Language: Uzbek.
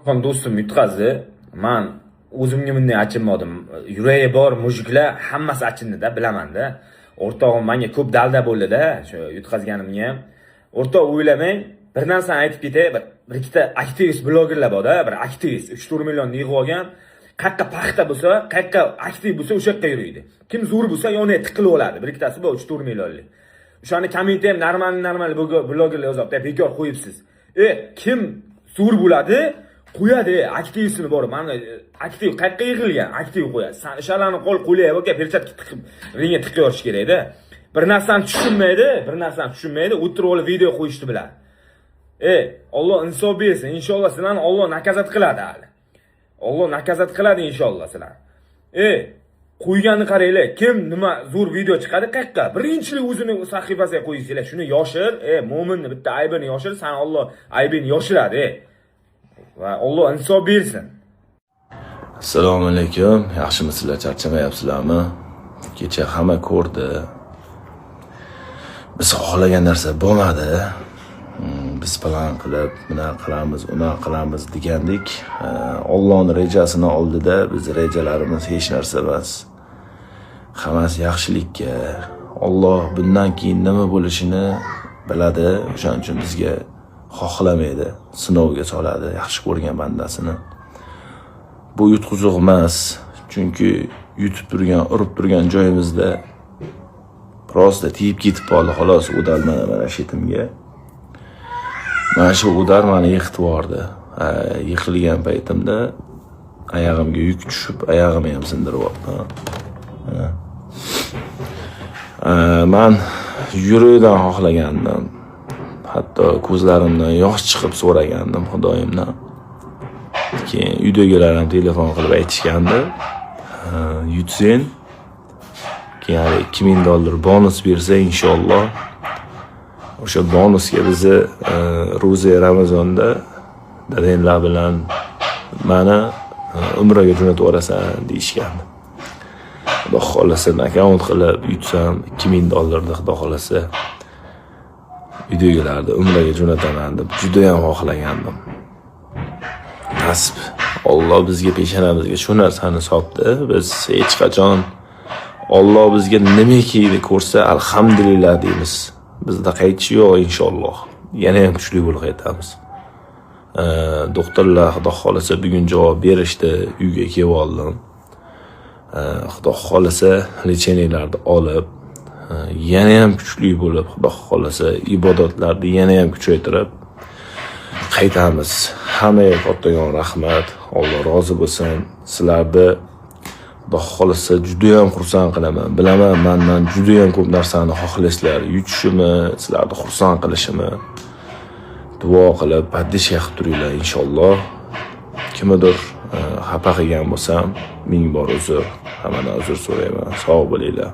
Xon do'stim yutqazdi. Man o'zimga bunday achinmadim. Yuragi bor мужик lar hammasi achindi-da, bilaman-da. O'rtog'im menga ko'p dalda bo'ldi-da, shu yutqazganimga ham. O'rtoq, o'ylamang, bir narsani aytib ketay, bir ikkita aktivist blogerlar bor-da, bir aktivist 3-4 million yig'ib olgan. Qayerqa paxta bo'lsa, qayerqa aktiv bo'lsa, o'sha yoqqa yuriydi. Kim zo'r bo'lsa, yoniga tiqilib oladi. Bir ikkitasi bor 3-4 millionlik. O'shani kommentda ham normal normal blogerlar yozyapti, "Bekor qo'yibsiz." E, kim zo'r bo'ladi, qo'yadi aktivistini borib, mana aktiv qayerqa yig'ilgan, aktiv qo'yadi. San o'shalarni qo'l qo'liga aka перчатка tiqib, ringga tiqib yurish kerakda. Bir narsani tushunmaydi, bir narsani tushunmaydi, o'tirib olib video qo'yishni biladi. E, Alloh insof bersin, inshaalloh sizlarni Alloh наказать qiladi hali. Alloh наказать qiladi inshaalloh sizlarni. E, qo'yganni qaranglar, kim nima zo'r video chiqadi qayerqa? Birinchilik o'zini sahifasiga qo'ysanglar, shuni yoshir, e, mo'minni bitta aybini yoshir, san Alloh aybini yoshiradi, e. Va Alloh insof bersin. Assalomu alaykum. Yaxshimisizlar, charchamayapsizlarmi? Kecha hamma ko'rdi. Biz xohlagan narsa bo'lmadi. Biz plan qilib, bunaqa qilamiz, unaqa qilamiz degandik. Allohning rejasini oldida biz rejalarimiz hech narsa emas. Hammasi yaxshilikka. Alloh bundan keyin nima bo'lishini biladi. O'shaning uchun bizga xohlamaydi, sinovga soladi yaxshi ko'rgan bandasini. Bu yutqizuq emas, chunki yutib turgan, urib turgan joyimizda просто tegib ketib qoldi, xolos, удар mana shu yetimga. Mana shu удар mani yiqitib yubordi. Yiqilgan paytimda oyog'imga yuk tushib, oyog'imni ham sindirib yubordi. Ha. Man yurakdan xohlagandim. Hatto ko'zlarimdan yosh chiqib so'ragandim Xudoyimdan. Keyin uydagilar ham telefon qilib aytishgandi. Yutsang, keyin hali 2000 dollar bonus bersa, inshaalloh o'sha bonusga bizni ro'za Ramazonda dadanglar bilan mani umraga jo'natib yuborasan deyishgandi. Xudo xohlasa, nokaut qilib yutsam, 2000 dollarni, xudo xohlasa, uydagilarni umraga jo'nataman deb judayam xohlagandim. Nasib. Alloh bizga peshonamizga shu narsani solibdi. Biz hech qachon Alloh bizga nimaki ko'rsa, alhamdulillah deymiz. Bizda qaytish yo'q inshaalloh. Yana ham kuchli bo'lib qaytamiz. Doktorlar, xudo xohlasa, bugun javob berishdi, uyga kelib oldim. Xudo xohlasa, лечение larni olib, yana ham kuchli bo'lib, xudo xohlasa, ibodatlarni yana ham kuchaytirib qaytamiz. Hammaga kattakon rahmat. Alloh rozi bo'lsin. Sizlarni, xudo xohlasa, juda ham xursand qilaman. Bilaman, mandan juda ham ko'p narsani xohlaysizlar. Yutishimni, sizlarni xursand qilishimni duo qilib, поддержка qilib turinglar inshaalloh. Kimnidir xafa qilgan bo'lsam, ming bor uzr. Hammadan uzr so'rayman. Sog' bo'linglar.